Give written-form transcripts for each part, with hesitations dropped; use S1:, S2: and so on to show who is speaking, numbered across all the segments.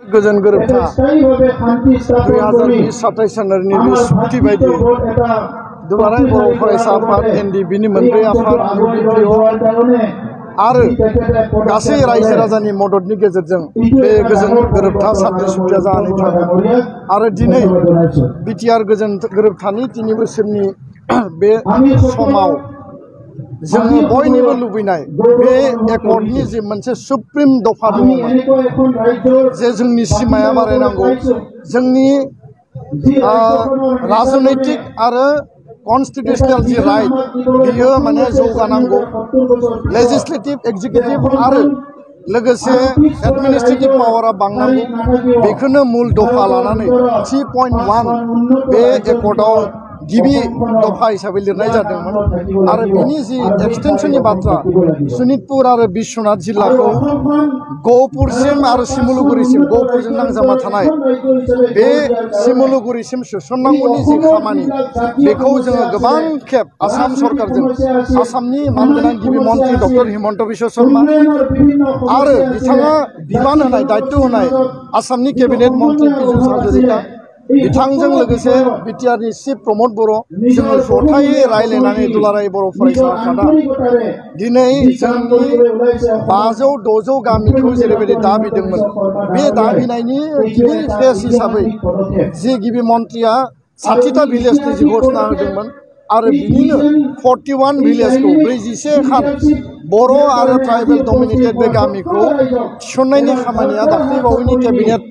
S1: गोजोन गोरोबथा 2027 जानुवारिनि बे सुक्ति बायदि दुलाराय बर' फरायसा आफाद एनडिबिनि मोनब्रै आफाद UBPO आरो गासै रायजो राजानि मददनि गेजेरजों बे गोजोन गोरोबथा सानथि सुक्तिया जानानै थाङो आरो दिनै बिटिआर गोजोन गोरोबथानि 3 बोसोरनि बे समाव जोङो बयनिबो लुबैनाय बे एकर्डनि जे मोनसे सुप्रिम दफा दङमोन जे जोंनि सिमाया बारायनांगौ जोंनि राजनैतिक आरो कन्स्टिट्यूशनल जी राइट बियो माने जौगानांगौ लेजिस्लेटिव एक्जिक्यूटिव आरो लोगोसे एडमिनिस्ट्रेटिव पावारा बांनांगौ बेखौनो मूल दफा लानानै 3.1 बे एकर्डआव गिबि दफा हिसाबै लिरनाय जादोंमोन आरो बिनि जि एक्सटेंशननि बाथ्रा सनितपुर आरो बिश्वनाथ जिल्लाखौ गहपुरसिम आरो सिमुलुगुरिसिम गहपुरजों नांजाबना थानाय बे सिमुलुगुरिसिम सोसननांगौनि जि खामानि बेखौ जोङो गोबां खेब आसाम सरकारजों आसामनि मानगोनां गिबि मन्त्रि डक्टर हिमन्त बिश्व शर्मा आरो बिथाङा बिबान होनाय दायित्व होनाय आसामनि केबिनेट मन्त्रि पीयूष हाजरिका बिथांजों लोगोसे बिटिआरनि चिफ प्रमद बर' जोङो जथायै रायलायनानै दुलाराय बर' फरायसा आफादा दिनै जोंनि 500-600 गामिखौ जेरैबायदि दाबिदोंमोन बे दाबिनायनि गिबि फेज हिसाबै जि गिबि मन्त्रिया 60टा भिलेजनि जि घोषणा होदोंमोन आरो बिनिनो 41 भिलेजखौ 41 खान बर' आरो ट्राइबेल डमिनेटेड बे गामिखौ थिसननायनि खामानिया दाख्लैबावैनि केबिनेट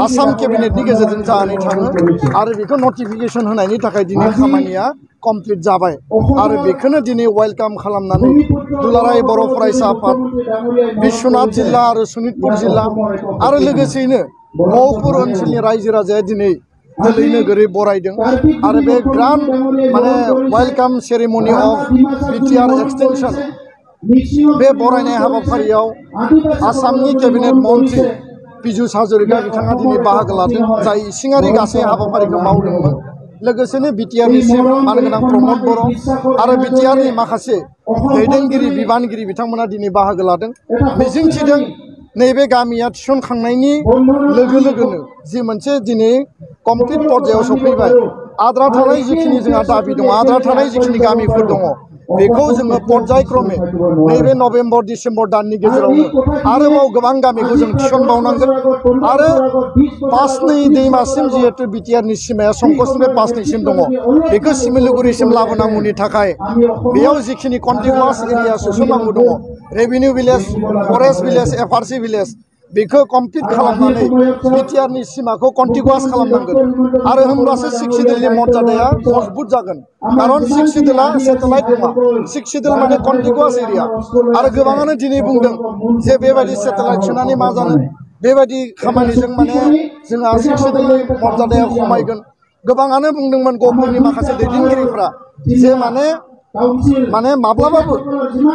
S1: आसाम केबिनेटनि गेजेरजों जानानै थाङो आरो बेखौ नटिफिकेशन होनायनि थाखाय दिनै खामानिया कमप्लिट जाबाय आरो बेखौनो दिनै वेलकाम खालामनानै दुलाराय बर' फरायसा आफाद बिश्वनाथ जिल्ला आरो सनितपुर जिल्ला आरो लोगोसेयैनो गहपुर ओनसोलनि रायजो राजाया दिनै दिल्ली नोगोरै बरायदों आरो बे ग्रान्ड माने welcome ceremony of BTR extension बे बरायनाय हाबाफारियाव आसामनि केबिनेट मन्त्रि पीयूष हाजरिका बिथाङा दिनै बाहागो लादों जाय इसिङारि गासै हाबाफारिखौ मावदोंमोन लोगोसेनो बिटिआरनि चिफ मानगोनां प्रमद बर' आरो बिटिआरनि माखासे दैदेनगिरि बिबानगिरि बिथांमोना दिनै बाहागो लादों मिजिंथिदों नैबे गामिया थिसनखांनायनि लोगो लोगोनो जि मोनसे दिनै कमप्लिट पर्यायाव सफैबाय आद्रा थानाय जिखिनि जोंहा दाबि दङ आद्रा थानाय जिखिनि गामिफोर दङ बेखौ जोङो पर्यायक्रमे नैबे नभेम्बर डिसेम्बर दाननि गेजेरावनो आरोबाव गोबां गामिखौ जों थिसनबावनांगोन आरो पासनै दैमासिम जिहेतु बिटिआरनि सिमाया संकसनिफ्राय पासनैसिम दङ बेखौ सिमिलुगुरिसिम लाबोनांगौनि थाखाय बेयाव जिखिनि कन्टिगुवास एरिया सोसननांगौ दङ revenue village forest village FRC village बेखौ कमप्लिट खालामनानै बिटिआरनि सिमाखौ कन्टिगुवास खालामनांगोन आरो होमब्लासो सिक्सिडेलनि मर्यादाया मजबुत जागोन खारन सिक्सिडेला सेटेलाइट नङा सिक्सिडेल माने कन्टिगुवास एरिया आरो गोबाङानो दिनै बुंदों जे बेबायदि सेटेलाइट सोनानै मा जानो बेबायदि खामानिजों माने जोंहा सिक्सिडेलनि मर्यादाया खमायगोन गोबाङानो बुंदोंमोन गहपुरनि माखासे दैदेनगिरिफ्रा जे माने माब्लाबाबो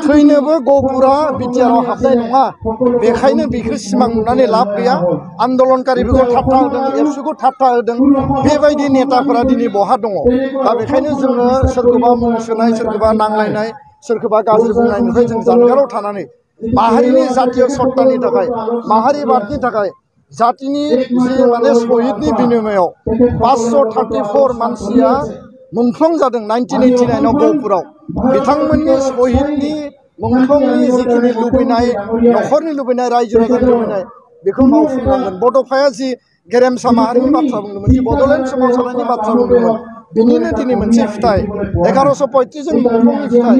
S1: थैनोबो गहपुरा बिटिआराव हाबनाय नङा बेखायनो बेखौ सिमां नुनानै लाब गैया आन्दलनकारिफोरखौ थाबथा होदों एबसुखौ थाबथा होदों बेबायदि नेताफोरा दिनै बहा दङ दा बेखायनो जोङो सोरखौबा मुं सोनाय सोरखौबा नांलायनाय सोरखौबा गाज्रि बुंनायनिफ्राय जों जानगाराव थानानै माहारिनि जातीय सत्तानि थाखाय माहारिबादनि थाखाय जातिनि जि माने शहीदनि बिनिमयाव 534 मानसिया मुंख्लं जादों 1989 आव गहपुराव बिथांमोननि शहीदनि मुंख्लंनि जिखिनि लुबैनाय नखरनि लुबैनाय रायजो राजानि लुबैनाय बेखौ मावफुंनांगोन बड'फाया जि गेरेमसा माहारिनि बाथ्रा बुंदोंमोन जि बड'लेण्ड सोमावसारनायनि बाथ्रा बुंदोंमोन बिनिनो दिनै मोनसे फिथाइ 1135 जों मुंख्लंनि फिथाइ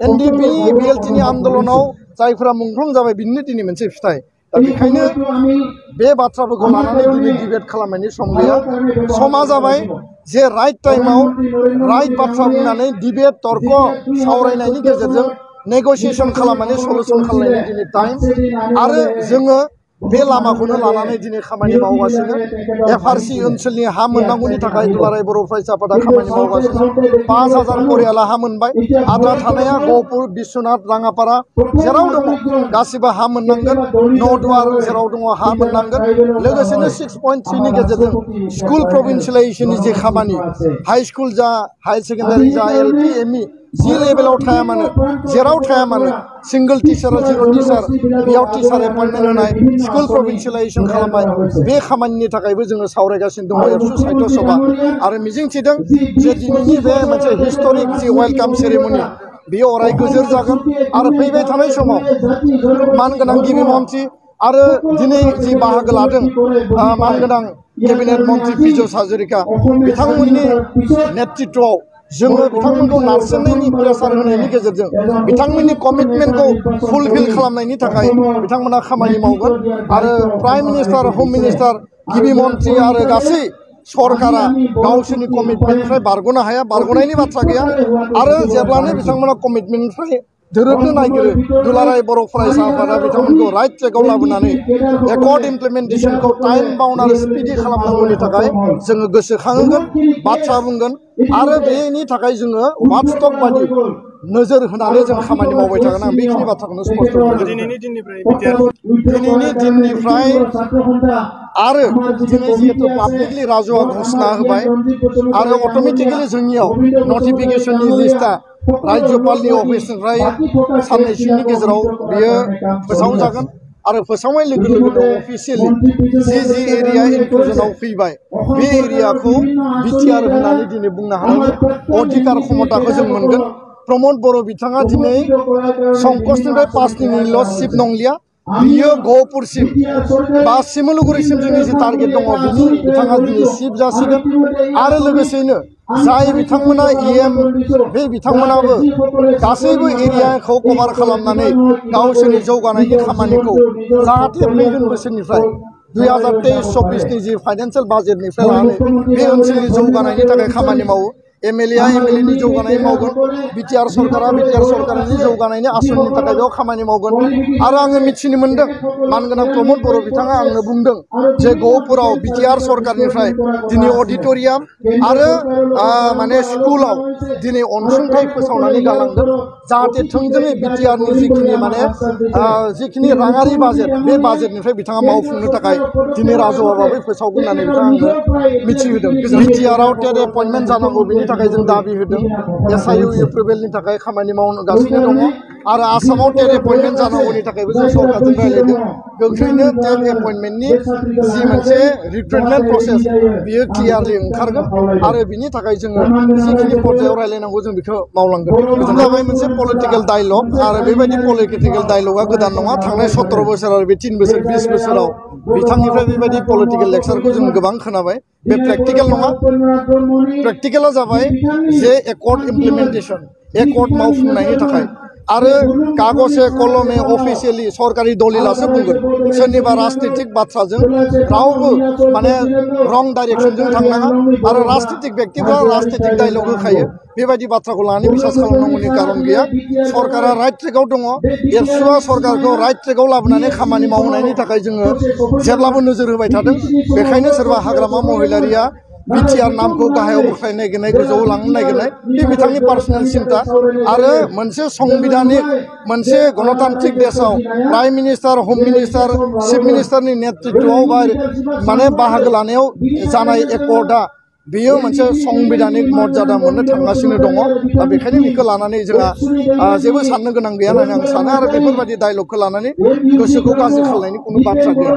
S1: एनडिपि बिएलटिनि आन्दलनाव जायफोरा मुंख्लं जाबाय बिनिनो दिनै मोनसे फिथाइ दा बेखायनो बे बाथ्राफोरखौ लानानै दिनै डिबेट खालामनायनि सम गैया समा जाबाय जे राइट टाइमाव राइट बाथ्रा बुंनानै डिबेट तर्क सावरायनायनि गेजेरजों नेगोसिएशन खालामनानै सल्युशन खालामनायनि दिनै टाइम आरो जोङो बे लामाखौनो लानानै दिनै खामानि मावगासिनो एफआरसी ओनसोलनि हा मोननांगौनि थाखाय दुलाराय बर' फरायसा आफादा खामानि मावगासिनो 5000 परियाला हा मोनबाय आद्रा थानाया गहपुर बिश्वनाथ राङापारा जेराव दङ गासिबो हा मोननांगोन नौदुवार जेराव दङ हा मोननांगोन लोगोसेनो 6.3 नि गेजेरजों स्कुल प्रभिन्सियलाइजेशननि जे खामानि हाई स्कुल जा हाई सेकेन्डारि जा एलपि एमइ जि लेभेलाव थाया मानो जेराव थाया मानो सिंगल टिचार जिर' टिचार बेयाव टिचार एपइन्टमेन्ट होनाय स्कुल प्रभिन्सियेलाइजेसन खालामनाय बे खामानिनि थाखायबो जोङो सावरायगासिनो दङ एबसु साहित्य सभा आरो मिजिंथिदों जे दिनैनि बे मोनसे हिस्टरिक जि वेलकाम सेरेमनि बेयो अराय गोजोर जागोन आरो फैबाय थानाय समाव मानगोनां गिबि मन्थ्रि आरो दिनै जि बाहागो लादों मानगोनां केबिनेट मन्थ्रि पीयूष हाजरिका बिथांमोननि नेतृत्वआव जोङो बिथांमोनखौ नारसिननायनि प्रेसार होनायनि गेजेरजों बिथांमोननि कमिटमेन्टखौ फुलफिल खालामनायनि थाखाय बिथांमोना खामानि मावगोन आरो प्राइम मिनिस्टार हम मिनिस्टार गिबि मन्थ्रि आरो गासै सरकारा गावसोरनि कमिटमेन्टनिफ्राय बारग'नो हाया बारग'नायनि बाथ्रा गैया आरो जेब्लानो बिथांमोना कमिटमेन्टनिफ्राय धोरोबनो नागिरो दुलाराय बर' फरायसा आफादा बिथांमोनखौ राइट ट्रेकआव लाबोनानै एकर्ड इमप्लिमेन्टेसनखौ टाइम बाउन्ड आरो स्पिडि खालामनांगौनि थाखाय जोङो गोसोखांहोगोन बाथ्रा बुंगोन आरो बेनि थाखाय जोङो वाटसटक बादि नोजोर होनानै जों खामानि मावबाय थागोन आं बेखिनि बाथ्राखौनो स्पष्ट खालामदों दिनैनि दिननिफ्राय आरो दिनै जिहेतु पाब्लिकलि राजौआ घोषणा होबाय आरो अट'मेटिकेलि जोंनियाव नटिफिकेसननि लिस्टआ राज्यपालनि अफिसनिफ्राय साननैसोनि गेजेराव बियो फोसावजागोन आरो फोसावनाय लोगो लोगोनो अफिसियेलि जि एरिया इनक्लुजनाव फैबाय बे एरियाखौ बिटिआर होननानै दिनै बुंनो हानायनि अधिकार क्षमताखौ जों मोनगोन प्रमद बर' बिथाङा दिनै संकसनिफ्राय 5 दिननिल' सिफ नंलिया बियो गहपुरसिम बा सिमलुगुरिसिम जोंनि जि टारगेट दङ बिनि बिथाङा दिनै सिफ जासिगोन आरो लोगोसेनो जाय बिथांमोना इएम बे बिथांमोनाबो गासैबो एरियाखौ कभार खालामनानै गावसोरनि जौगानायनि खामानिखौ जाहाथे फैगोन बोसोरनिफ्राय 2023-24 जि फाइनान्सियेल बाजेटनिफ्राय लानानै बे ओनसोलनि जौगानायनि थाखाय खामानि मावो एमएलएआ एमएलएनि जौगानाय मावगोन बिटिआर सरकारा बिटिआर सरकारनि जौगानायनि आसननि थाखाय बेयाव खामानि मावगोन आरो आङो मिथिनो मोनदों मानगोनां प्रमद बर' बिथाङा आंनो बुंदों जे गहपुराव बिटिआर सरकारनिफ्राय दिनै अडिट'रियाम आरो माने स्कुलाव दिनै अनसुंथाइ फोसावनानै गालांगोन जाहाथे थोंजोङै बिटिआरनि जिखिनि माने जिखिनि राङारि बाजेट बे बाजेटनिफ्राय बिथाङा मावफुंनो थाखाय दिनै राजौआबाबो फोसावगोन होननानै बिथाङा आंनो मिथिहोदों बिटिआरआव टेट एपइन्टमेन्ट जानांगौ बेनि थाखाय जों दाबि होदों एसआइउ एप्रुभेलनि थाखाय खामानि मावगासिनो दङ आरो आसामाव टेट एपइन्टमेन्ट जानांगौनि थाखायबो जों सरकारजों रायज्लायदों गोख्रैनो टेट एपइन्टमेन्टनि जि मोनसे रिक्रुटमेन्ट प्रसेस बियो क्लियारलि ओंखारगोन आरो बिनि थाखाय जोङो जिखिनि पर्यायाव रायज्लायनांगौ जों बेखौ मावलांगोन बेनो जाबाय मोनसे पलिटिकेल डायलग आरो बेबायदि पलिटिकेल डायलगा गोदान नङा थांनाय 17 बोसोर आरो बे 3 बोसोर 20 बोसोराव बिथांनिफ्राय बेबायदि पलिटिकेल लेक्चारखौ जों गोबां खोनाबाय बे प्रेक्टिकेल नङा प्रेक्टिकेला जाबाय जे एकर्ड इमप्लिमेन्टेसन एकर्ड मावफुंनायनि थाखाय आरो कागजे कलमे अफिसियेलि सरकारि दलिलासो बुंगोन सोरनिबा राजनितिक बाथ्राजों रावबो माने रं डाइरेक्सनजों थांनाङा आरो राजनितिक व्यक्तिफ्रा राजनितिक डायलग होखायो बेबायदि बाथ्राखौ लानानै बिसास खालामनांगौनि कारन गैया सरकारा राइट ट्रेकआव दङ एबसुआ सरकारखौ राइट ट्रेकआव लाबोनानै खामानि मावनायनि थाखाय जोङो जेब्लाबो नोजोर होबाय थादों बेखायनो सोरबा हाग्रामा महिलारिया बिटिआर नामखौ गाहायाव बोख्लायनो नागिरनाय गोजौआव लांनो नागिरनाय बे बिथांनि पार्सनेल सिन्था आरो मोनसे संबिधानिक मोनसे गणतान्त्रिक देशआव प्राइम मिनिस्टार हम मिनिस्टार चिफ मिनिस्टारनि नेतृत्वआव माने बाहागो लानायाव जानाय एकर्डआ बेयो मोनसे संबिधानिक मर्यादा मोननो थांगासिनो दङ दा बेखायनो बेखौ लानानै जोंहा जेबो साननो गोनां गैया होननानै आं सानो आरो बेफोरबायदि डायलगखौ लानानै गोसोखौ गाज्रि खालामनायनि कुनु बाथ्रा गैया।